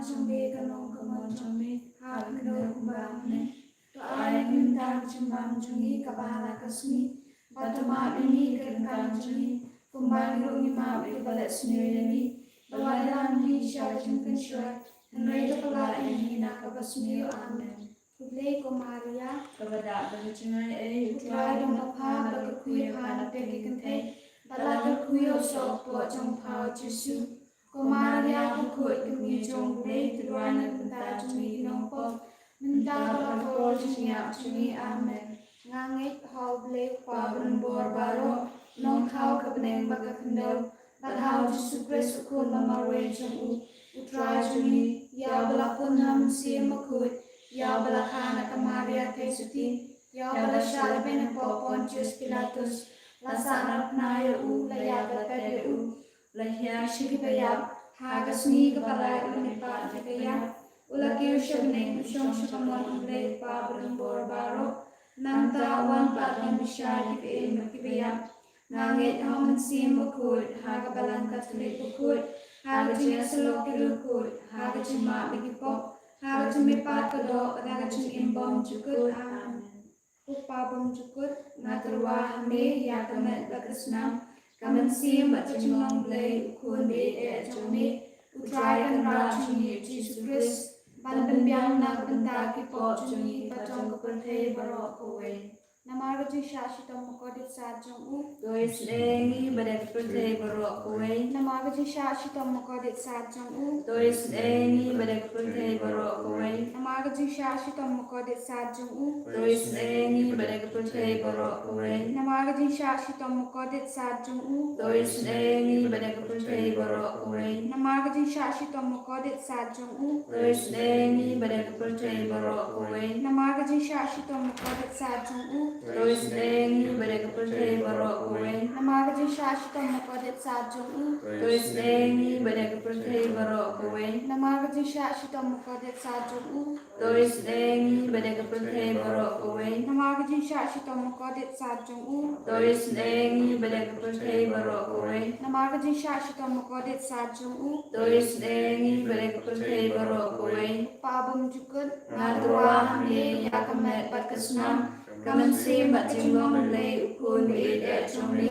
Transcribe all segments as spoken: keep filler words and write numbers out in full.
jong me ka long ka mon jong me ha ka khyndew kumba ha bneng. To ai ïa ngi mynta ka jingbam jong ngi kaba ha la ka sngi. Bad to map ïa ngi ïa ka ryngkang jong ngi, kumba ngi ruh ngi map ïa kiba leh sniew ïa ngi. Bad wat ïalam ngi sha ka jingpynshoi, hynrei to pynlah ïa ngi na kaba sniew. Amen. Khublei ko Maria, kaba dap da ka jingaiei, U Trai u don bad pha, ba kyrkhu ïa pha na pdeng ki kynthei, bad la kyrkhu ïa u soh kpoh jong pha U Jisu. Ko Maria bakhuid, ka kmie jong U Blei, to duwai na ka bynta jong ngi ki nongpop, mynta bad ha ka por jingïap jong ngi. Amen. Nga ngeit ha U Blei U Kpa Barim Bor Baroh, U Nongthaw ka bneng bad ka khyndew, bad ha U Jisu Khrist U Khun ba marwei jong u, U Trai jong ngi, ïa uba la pun ha U Mynsiem Bakhuid, ïa uba la kha na ka Maria Theisotti, ïa uba la shah lehbeiñ hapoh Pontius Pilatus, la sahnarphna ïa u, la ïap bad la pet ïa u, la hiar sha kiba ïap, ha ka sngi kaba lai u la mihpat na ki ba ïap, u la kiew sha bneng, u shong sha kamon U Blei U Kpa Barim Bor Baroh. Nangta u wan pat ban bishar ïa kiba im bad kiba ïap. Nga ngeit ha U Mynsiem Bakhuid, ha ka Balang Katholik bakhuid, ha ka jingïasyllok ki riewkhuid, ha ka jingmap ïa ki pop, ha ka jingmihpat ka doh, ha ka jingim bymjukut. Amen. Ko Kpa bymjukut, nga tyrwa ha me ïa ka met bad ka snam, ka mynsiem bad ka jinglong Blei, U Khun ba ïeit eh jong me, U Trai Kynrad jong ngi U Jisu Khrist, ban pynbiang na ka bynta ki pop jong ngi bad jong ka pyrthei baroh kawei. Namar ka jingshah shitom bakordit sad jong u, to isynei ïa ngi bad ïa ka pyrthei baroh kawei. Namar ka jingshah shitom bakordit sad jong u, to isynei ïa ngi bad ïa ka pyrthei baroh kawei. Namar ka jingshah shitom bakordit sad jong u, to isynei ïa ngi bad ïa ka pyrthei baroh kawei. Namar ka jingshah shitom bakordit sad jong u, to isynei ïa ngi bad ïa ka pyrthei baroh kawei. Namar ka jingshah shitom bakordit sad jong u, to isynei ïa ngi bad ïa ka pyrthei baroh kawei. Namar ka jingshah shitom bakordit sad jong u, to isynei ïa ngi bad ïa ka pyrthei baroh kawei. Namar ka jingshah shitom bakordit sad jong u, to isynei ïa ngi bad ïa ka pyrthei baroh kawei. Namar ka jingshah shitom bakordit sad jong u, to isynei ïa ngi bad ïa ka pyrthei baroh kawei. Namar ka jingshah shitom bakordit sad jong u, to isynei ïa ngi bad ïa ka pyrthei baroh kawei. Namar ka jingshah shitom bakordit sad jong u, to isynei ïa ngi bad ïa ka pyrthei baroh kawei. Kpa bymjukut, nga tyrwa ha me ïa ka met bad ka snam, ka mynsiem bad jinglong Blei, U Khun ba ïeit eh jong me,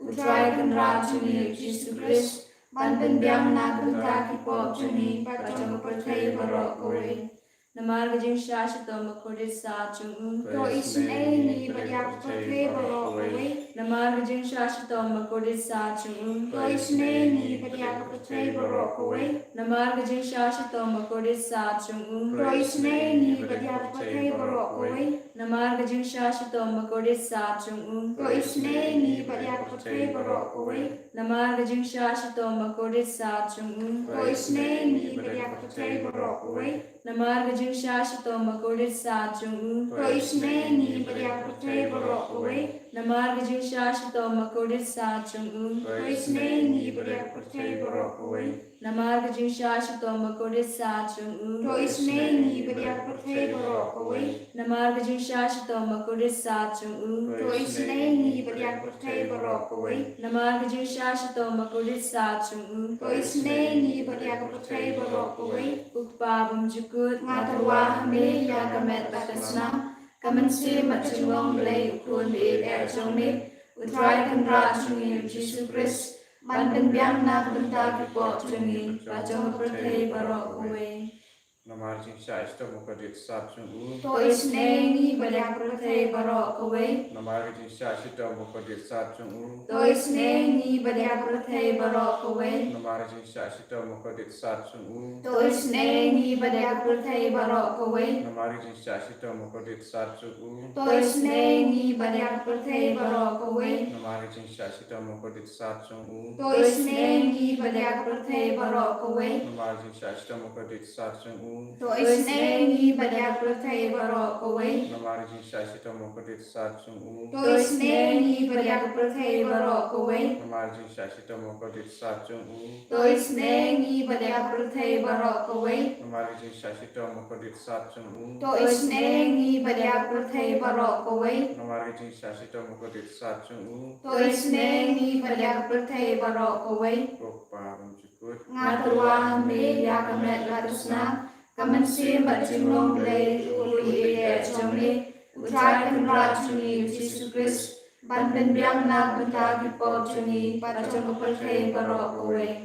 U Trai Kynrad jong ngi U Jisu Khrist, ban pynbiang na ka bynta ki pop jong ngi bad jong ka pyrthei baroh kawei. Namar ka jingshah shitom bakordit sad jong u, to isynei ïa ngi bad ïa ka pyrthei baroh kawei. Namar ka jingshah shitom bakordit sad jong u, to isynei ïa ngi bad ïa ka pyrthei baroh kawei. Namar ka jingshah shitom bakordit sad jong u, to isynei ïa ngi bad ïa ka pyrthei baroh kawei. Namar ka jingshah shitom bakordit sad jong u, to isynei ïa ngi bad ïa ka pyrthei baroh kawei. Namar ka jingshah shitom bakordit sad jong u, to isynei ïa ngi bad ïa ka pyrthei baroh kawei. Namar ka jingshah shitom bakordit sad jong u, to isynei ïa ngi bad ïa ka pyrthei baroh kawei. Namar ka jingshah shitom bakordit sad jong u, to isynei ïa ngi bad ïa ka pyrthei baroh kawei. Namar ka jingshah shitom bakordit sad jong u, to isynei ïa ngi bad ïa ka pyrthei baroh kawei. Namar ka jingshah shitom bakordit sad jong u, to isynei ïa ngi bad ïa ka pyrthei baroh kawei. Namar ka jingshah shitom bakordit sad jong u, to isynei ïa ngi bad ïa ka pyrthei baroh kawei. Ko Kpa bymjukut, nga tyrwa ha me ïa ka met bad ka snam, ka mynsiem bad jinglong Blei, U Khun ba ïeit eh jong me, U Trai Kynrad jong ngi U Jisu Khrist, ban pynbiang na ka bynta ki pop jong ngi bad jong ka pyrthei baroh kawei. Namar ka jingshah shitom bakordit sad jong u, to isynei ïa ngi bad ïa ka pyrthei baroh kawei. Namar ka jingshah shitom bakordit sad jong u, to isynei ïa ngi bad ïa ka pyrthei baroh kawei. Namar ka jingshah shitom bakordit sad jong u, to isynei ïa ngi bad ïa ka pyrthei baroh kawei. Namar ka jingshah shitom bakordit sad jong u, to isynei ïa ngi bad ïa ka pyrthei baroh kawei. Namar ka jingshah shitom bakordit sad jong u, to isynei ïa ngi bad ïa ka pyrthei baroh kawei. Namar ka jingshah shitom bakordit sad jong u, to isynei ïa ngi bad ïa ka pyrthei baroh kawei. Namar ka jingshah shitom bakordit sad jong u, to isynei ïa ngi bad ïa ka pyrthei baroh kawei. Namar ka jingshah shitom bakordit sad jong u, to isynei ïa ngi bad ïa ka pyrthei baroh kawei. Namar ka jingshah shitom bakordit sad jong u, to isynei ïa ngi bad ïa ka pyrthei baroh kawei. Namar ka jingshah shitom bakordit sad jong u, to isynei ïa ngi bad ïa ka pyrthei baroh kawei. Ko Kpa bymjukut. Nga tyrwa ha me ïa ka met bad ka snam, ka mynsiem bad jinglong Blei, u Khun u ïeit jong me, U Trai Kynrad jong ngi U Jisu Khrist, ban pynbiang na ka bynta ki pop jong ngi bad jong ka pyrthei baroh kawei.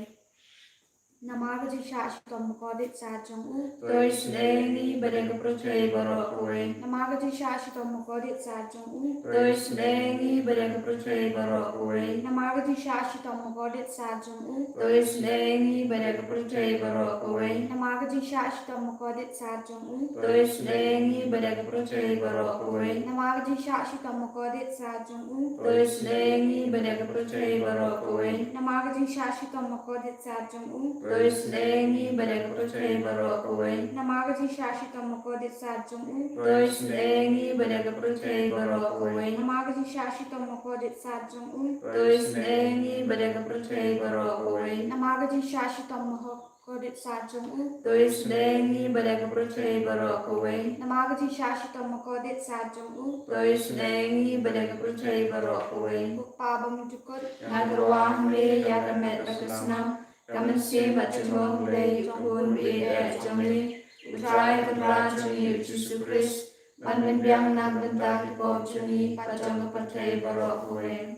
Namar ka jingshah shitom bakordit sat jong u, to isynei ïa ngi bad ïa ka pyrthei baroh kawei. Namar ka jingshah shitom bakordit sat jong u, to isynei ïa ngi bad ïa ka pyrthei baroh kawei. Namar ka jingshah shitom bakordit sat jong u, to isynei ïa ngi bad ïa ka pyrthei baroh kawei. Namar ka jingshah shitom bakordit sat jong u, to isynei ïa ngi bad ïa ka pyrthei baroh kawei. Namar ka jingshah shitom bakordit sat jong u, to isynei ïa ngi bad ïa ka pyrthei baroh kawei. Namar ka jingshah shitom bakordit sat jong u, to isynei ïa ngi bad ïa ka pyrthei baroh kawei. Namar ka jingshah shitom bakordit sat jong u, to isynei ïa ngi bad ïa ka pyrthei baroh kawei. Namar ka jingshah shitom bakordit sat jong u, to isynei ïa ngi bad ïa ka pyrthei baroh kawei. Namar ka jingshah shitom bakordit sat jong u, to isynei ïa ngi bad ïa ka pyrthei baroh kawei. Namar ka jingshah shitom bakordit sat jong u, to isynei ïa ngi bad ïa ka pyrthei baroh kawei. Ko Kpa bymjukut, nga tyrwa ha me ïa ka met bad ka snam, ka mynsiem bad jinglong Blei, U Khun u ïeit jong me, U Trai Kynrad jong ngi U Jisu Khrist, ban pynbiang na ka bynta ki pop jong ngi bad jong ka pyrthei baroh kawei.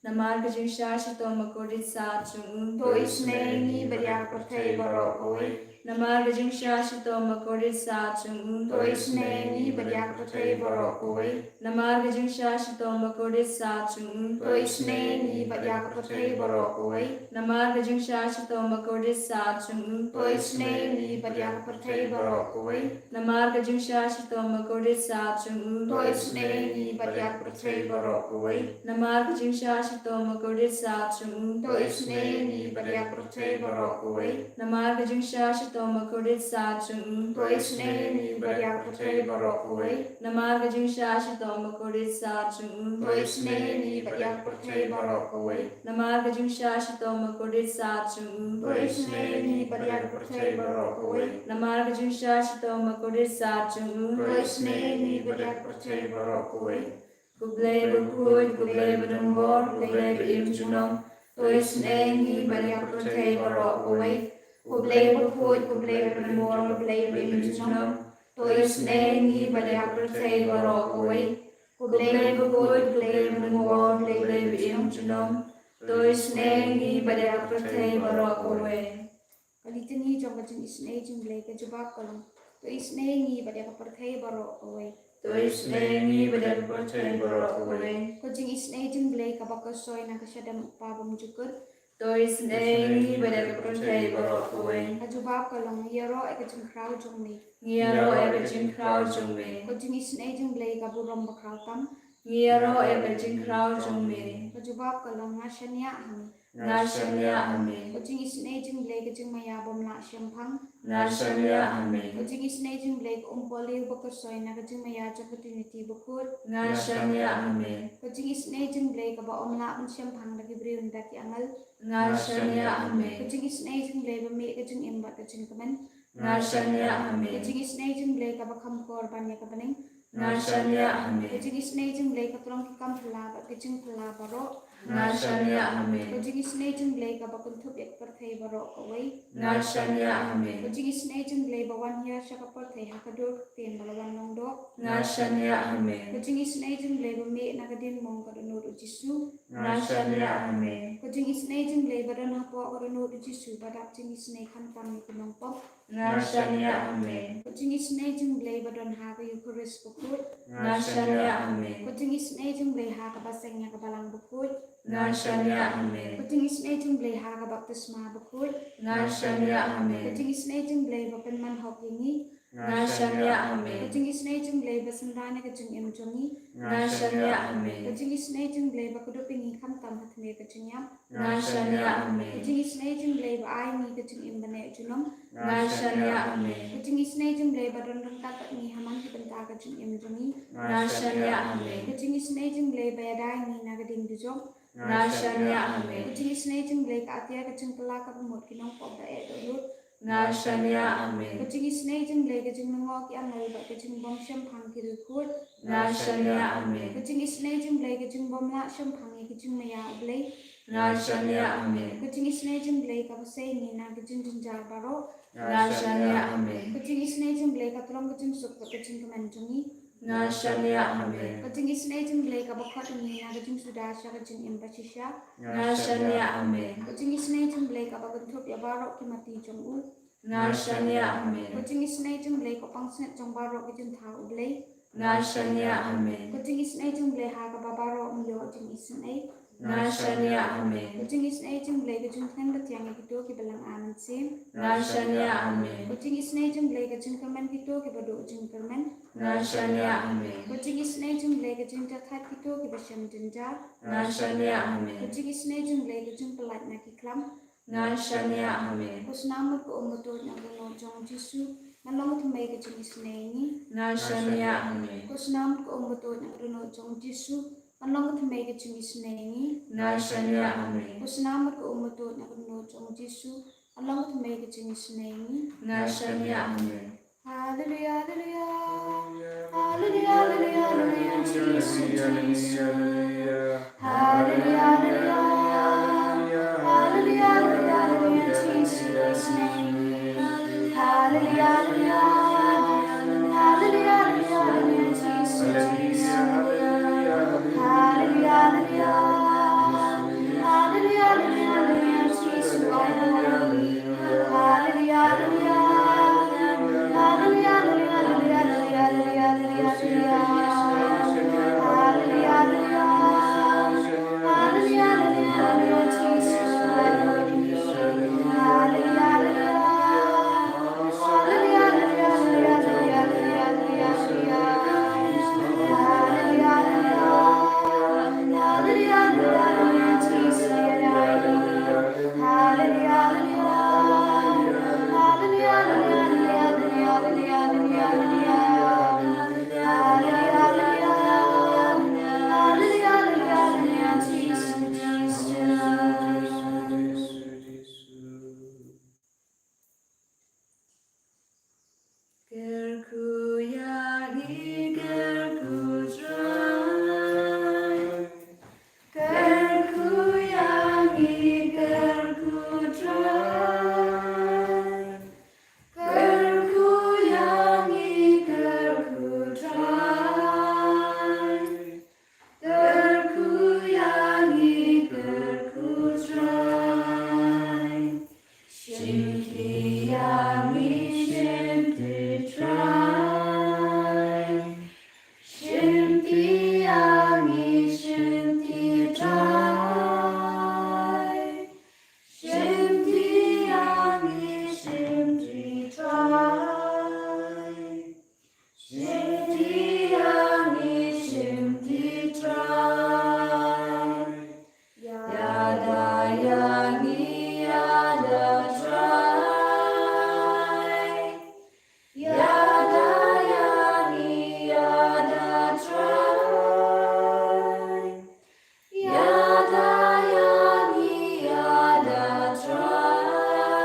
Namar ka jingshah shitom bakordit sat jong u, to isynei ïa ngi bad ïa ka pyrthei baroh kawei. Namar ka jingshah shitom bakordit sat jong u, to isynei ïa ngi bad ïa ka pyrthei baroh kawei. Namar ka jingshah shitom bakordit sat jong u, to isynei ïa ngi bad ïa ka pyrthei baroh kawei. Namar ka jingshah shitom bakordit sat jong u, to isynei ïa ngi bad ïa ka pyrthei baroh kawei. Namar ka jingshah shitom bakordit sat jong u, to isynei ïa ngi bad ïa ka pyrthei baroh kawei. Namar ka jingshah shitom bakordit sat jong u, to isynei ïa ngi bad ïa ka pyrthei baroh kawei. Namar ka jingshah shitom bakordit sat jong u, to isynei ïa ngi bad ïa ka pyrthei baroh kawei. Namar ka jingshah shitom bakordit sat jong u, to isynei ïa ngi bad ïa ka pyrthei baroh kawei. Namar ka jingshah shitom bakordit sat jong u, to isynei ïa ngi bad ïa ka pyrthei baroh kawei. Namar ka jingshah shitom bakordit sat jong u, to isynei ïa ngi bad ïa ka pyrthei baroh kawei. Ko Blei bakhuid, ko Blei badonbor, ko Blei ba im junom, to isynei ïa ngi bad ïa ka pyrthei baroh kawei. Ko Blei bakhuid, ko Blei badonbor, ko Blei ba im junom, to isynei ïa ngi bad ïa ka pyrthei baroh kawei. Ko Blei bakhuid, ko Blei badonbor, ko Blei ba im junom, to isynei ïa ngi bad ïa ka pyrthei baroh kawei. Ka Litany jong ka jingisynei jong Blei. Ka jubab ka long, to isynei ïa ngi bad ïa ka pyrthei baroh kawei. To isynei ïa ngi bad ïa ka pyrthei baroh kawei. Ka jingisynei jong Blei kaba ka soi na ka shadem U Kpa bymjukut. To isynei ïa ngi bad ïa ka pyrthei baroh kawei. Ka jubab ka long, ngi ïaroh ïa ka jingkhraw jong me. Ngi ïaroh ïa ka jingkhraw jong me. Ka jingisynei jong Blei ka burom bakhraw tam. Ngi ïaroh ïa ka jingkhraw jong me. Ka jubab ka long, nga shaniah ha me. Nga shaniah ha me. Ka jingisynei jong Blei ka jingmaïa bym lah shemphang. Nga shaniah ha me. Ka jingisynei jong Blei ka umpohliew ba ka soi na ka jingmaïa jong ka Trinity bakhuid. Nga shaniah ha me. Ka jingisynei jong Blei kaba ym lah ban shemphang da ki briew ne da ki angel. Nga shaniah ha me. Ka jingisynei jong Blei ba mih ka jingim bad ka jingkmen. Nga shaniah ha me. Ka jingisynei jong Blei kaba kham kor ban ïa ka bneng. Nga shaniah ha me. Ka jingisynei jong Blei ka pynlong ki kam phylla bad ka jingphylla baroh. Nga shaniah ha me. Ka jingisynei jong Blei kaba kynthup ïa ka pyrthei baroh kawei. Nga shaniah ha me. Ka jingisynei jong Blei ba wan hiar sha ka pyrthei ha ka dur ka ktien ba la wan long doh. Nga shaniah ha me. Ka jingisynei jong Blei ba mih na ka diengmong ka dohnud U Jisu. Nga shaniah ha me. Ka jingisynei jong Blei ba don hapoh ka dohnud U Jisu ba dap jingisynei khamtam ïa ki nongpop. Nga shaniah ha me. Ka jingisynei jong Blei ba don ha ka Eukharist bakhuid. Nga shaniah ha me. Ka jingisynei jong Blei ha kaba seng ïa ka balang bakhuid. Nga shaniah ha me. Ka jingisynei jong Blei ha ka baptisma bakhuid. Nga shaniah ha me. Ka jingisynei jong Blei ba pynman hok ïa ngi. Nga shaniah ha me. Ka jingisynei jong Blei ba synran ïa ka jingim jong ngi. Nga shaniah ha me. Ka jingisynei jong Blei ba kdup ïa ngi khamtam ha tmier ka jingïap. Nga shaniah ha me. Ka jingisynei jong Blei ba ai ngi ka jingim ba neh junom. Nga shaniah ha me. Ka jingisynei jong Blei ba don ryngkat bad ngi ha man ki bynta ka jingim jong ngi. Nga shaniah ha me. Ka jingisynei jong Blei ba ïada ïa ngi na ka diengdujok. Nga shaniah ha me. Ka jingisynei jong Blei ka atiar ka jingkylla kaba mut ki nongpop ba eh dohnud. Nga shaniah ha me. Ka jingisynei jong Blei ka jinglyngngoh ki angel bad ka jingbym shemphang ki riewkhuid. Nga shaniah ha me. Ka jingisynei jong Blei ka jingbym lah shemphang ïa ka jingmaïa U Blei. Nga shaniah, amen. Ka jingisynei jong U Blei kaba sei ïa ngi na ka jingjynjar baroh. Nga shaniah, amen. Ka jingisynei jong U Blei ka long ka jingsuk bad ka jingkmen jong ngi. Nga shaniah, amen. Ka jingisynei jong U Blei kaba khot ïa ngi na ka jingsuda sha ka jingim bashisha. Nga shaniah, amen. Ka jingisynei jong U Blei kaba kynthup ïa baroh ki mati jong u. Nga shaniah, amen. Ka jingisynei jong U Blei ka pansngiat jong baroh ki jingthaw U Blei. Nga shaniah, amen. Ka jingisynei jong U Blei ha kaba baroh ngi ïoh jingisynei. Nga shaniah, amen. Ka jingisynei jong U Blei ka jingkmen bad ïa ngi kito kiba lang ar mynsiem. Nga shaniah, amen. Ka jingisynei jong U Blei ka jingkyrmen kito kiba duh jingkyrmen. Nga shaniah, amen. Ka jingisynei jong U Blei ka jingthaw kito kiba shem jynjar. Nga shaniah, amen. Ka jingisynei jong U Blei ka jingpyllait na ki khlam. Nga shaniah, amen. Ka snam bad ka um ka dohnud jong U Jisu, ngan long ka thymmei ka jingisynei ïa ngi. Nga shaniah, amen. Ka snam bad ka um ka dohnud jong U Jisu, ngan long ka thymmei ka jingisynei ïa ngi. Nga shaniah, amen. Ka snam bad ka um ka dohnud jong U Jisu, ngan long ka thymmei ka jingisynei ïa ngi. Nga shaniah, amen. Hallelujah, hallelujah. Hallelujah, hallelujah, hallelujah, Jesus, Jesus. Hallelujah, hallelujah. Hallelujah, hallelujah, hallelujah, Jesus' name. Hallelujah, hallelujah. Hallelujah, hallelujah, hallelujah, Jesus, Jesus. Hallelujah, hallelujah. Hallelujah, hallelujah, hallelujah, Jesus, hallelujah. Kyrkhu ïa ngi, kyrkhu Trai. Kyrkhu ïa ngi, kyrkhu Trai. Kyrkhu ïa ngi, kyrkhu Trai. Kyrkhu ïa ngi, kyrkhu Trai. Shim ti ïa ngi, shim ti Trai. Shim ti ïa ngi, shim ti Trai. Shim ti ïa ngi, shim ti Trai. Shim ti ïa ngi, shim ti Trai. Ïada ïa ngi, ïada Trai. Ïada ïa ngi, ïada Trai. Ïada ïa ngi, ïada Trai.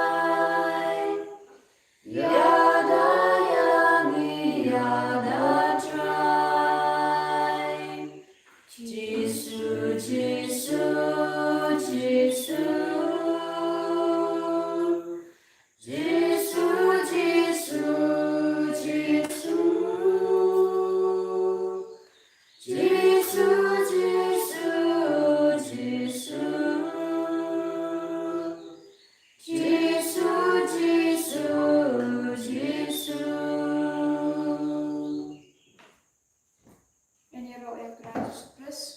Ïada ïa ngi, ïada Trai. Jisu, Jisu, Jisu. Jisu, Jisu, Jisu. Jisu, Jisu, Jisu. Jisu, Jisu, Jisu. Ngan ïaroh ïa u Trai Jisu Khrist.